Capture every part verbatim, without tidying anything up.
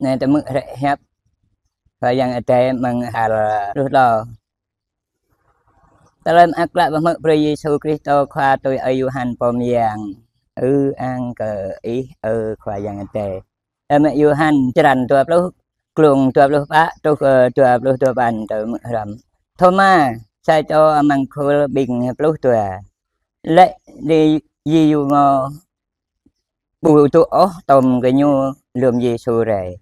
Anai ta hmư̆ hrĕ hiăp Khua Yang Adai amăng hal pluh klâo. Tơlơi mơak klă pơhmư̆ brơi Yêsu Kristô Khua tui ơi Yôhan pô mơyang. Ư ang kơ Ih, ơ Khua Yang Adai. Ơ mơ̆ng Yôhan črăn dua pluh, glông dua pluh pă truh kơ dua pluh duapăn ta hmư̆ hrăm. Thôma, sa čô amăng khul ƀing pluh dua, laĭ: Ơi Yêsu, ƀu dŏ ôh tŏm gơñu lơ̆m Yêsu rai.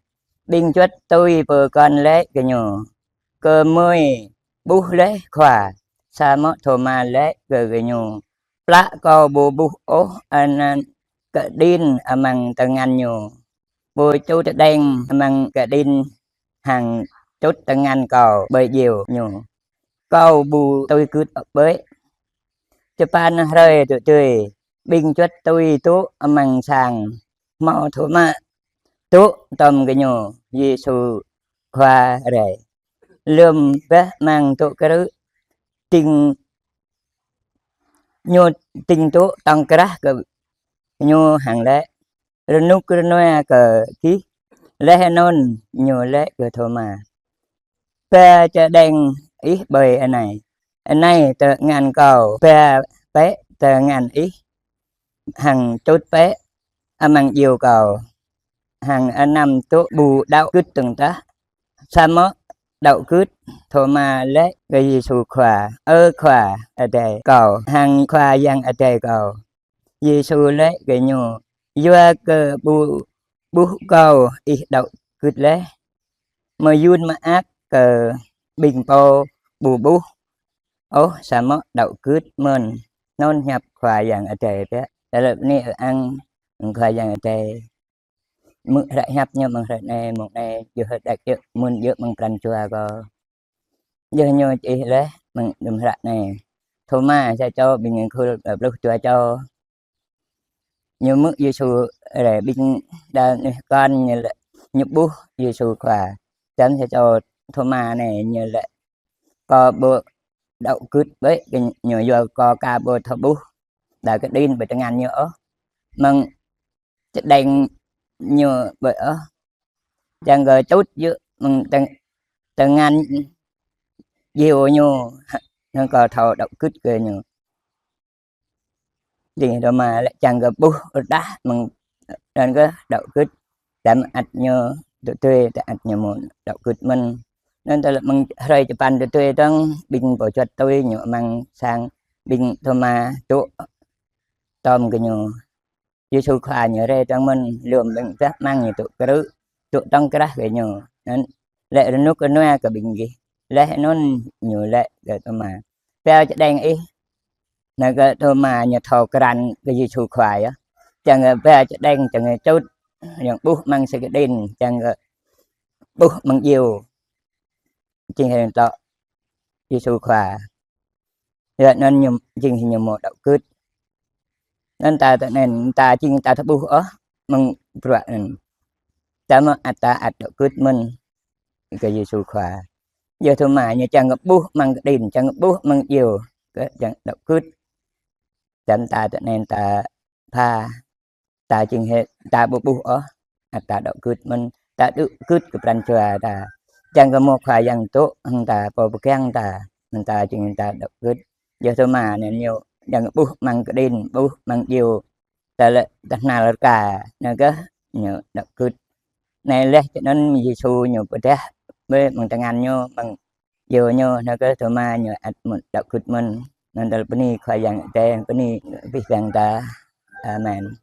Ƀing juăt tui pơkŏn laĭ kơ ñu: Gơmơi ƀuh laih Khua. Samơ̆ Thôma laĭ kơ gơñu: Plă kâo ƀu ƀuh ôh anăn kơđin amăng tơngan ñu, ƀu čut đeng amăng kơđin hăng čut tơngan kâo ƀơi djeo ñu, kâo ƀu tui gưt ôh bĕ. Čơpăn hrơi tơdơi, ƀing juăt tui dŏ amăng sang, hmâo Thôma dŏ tŏm gơñu Yêsu Khua rai. Lơ̆m bah amăng dŏ krư̆, ding ñu ding dŏ tŏng krah kơ ñu hăng laĭ: Rơnŭk rơnua kơ gih. Laih anŭn ñu laĭ kơ Thôma: Ba čơđeng ih ƀơi anai. Anai tơngan kâo, ba bĕ tơngan ih, hăng čut bĕ amăng djeo kâo, hăng anăm dŏ ƀu đaŏ gưt dơ̆ng tah, samơ̆ đaŏ gưt. Thôma laĭ kơ Yêsu Khua: Ơ Khua Adai kâo, hăng Khua Yang Adai kâo. Yêsu laĭ kơ ñu: Yua kơ ƀu ƀuh kâo ih đaŏ gưt laih. Mơyŭn mơak kơ ƀing pô ƀu ƀuh ôh samơ̆ đaŏ gưt mơ̆n. Anŭn hiăp Khua Yang Adai biă. Tơlơi bơni ư ang Khua Yang Adai. Hmư̆ hră hiăp ñu amăng hră anai, mông anai, yơh hơdăk yơh, mơ̆n yơh amăng pran jua kâo. Yơh ñu čih laih amăng lơ̆m hră anai. Thôma, sa čô ƀing khul, ơ, pluh dua čô. Ñu hmư̆ Yêsu rai, ƀing đa neh kŏn ñu laĭ, ñu ƀuh Yêsu Khua. Čăm sa čô Thôma anai ñu laĭ: Kâo ƀu đaŏ gưt bĕ kơ ñu, yua kâo aka ƀu thâo ƀuh đa kơđin ƀơi tơngan ñu ôh, amăng čơđeng ñu ƀơi ôh. Čang kơ čut yơh amăng tơng-, tơngan djeo ñu, anŭn kâo thâo đaŏ gưt kơ ñu. Jing Thôma laĭ: Čang kơ ƀuh rơđah mơ̆ng anŭn kơ đaŏ gưt. Tơdah ăt ñu tơtui, tơdah ăt ñu hmâo đaŏ gưt mơ̆n. Anŭn tơlơi amăng hrơi čơpăn tơtui dơ̆ng, ƀing pô juăt tui ñu amăng sang, ƀing Thôma dŏ tŏm gơñu. Yêsu Khua ñu rai dơ̆ng mơ̆n, lơ̆m ƀing juăt amăng ñu dŏ krư̆, dŏ tŏng krah kơ ñu. Anŭn laĭ: Rơnŭk rơnua kơ ƀing gih. Laih anŭn ñu laĭ kơ Thôma: Ba čơđeng ih. Anŭn kơ Thôma ñu thâo krăn kơ Yêsu Khua yơh. Čang kơ ba čơđeng, čang kơ čut, yang ƀuh amăng sa kơđin, čang kơ ƀuh amăng djeo. Jing hăng tŏ Yêsu Khua. Yua anŭn ñu jing hăng ñu hmâo đaŏ gưt. Anŭn ta tơ anŭn, ta jing ta thâo ƀuh ôh amăng bruă anŭn, samơ̆ ăt ta ăt đaŏ gưt mơ̆n kơ Yêsu Khua. Yơh Thôma ñu čang kơ ƀuh amăng kơđin, čang kơ ƀuh amăng djeo, kơ čang đaŏ gưt. Čăm ta tơ anŭn ta pha, ta jing hĭ, ta ƀu ƀuh ôh, ăt ta đaŏ gưt mơ̆n, ta đaŏ gưt kơ pran jua ta. Čang kơ hmâo Khua Yang dŏ hăng ta, pô pơgang ta, anŭn ta jing ta đaŏ gưt. Yơh Thôma anŭn ñu čang kơ ƀuh amăng kơđin, ƀuh amăng djeo, tơlơi tơhnal rơka, anŭn kơ ñu đaŏ gưt. Anai laih čơnăn Yêsu ñu pơdah ƀơi amăng tơngan ñu, amăng djeo ñu, anŭn kơ Thôma ñu ăt hmâo đaŏ gưt mơ̆n. Anŭn tơlơi bơni Khua Yang Adai, bơni abih bang ta. Amen.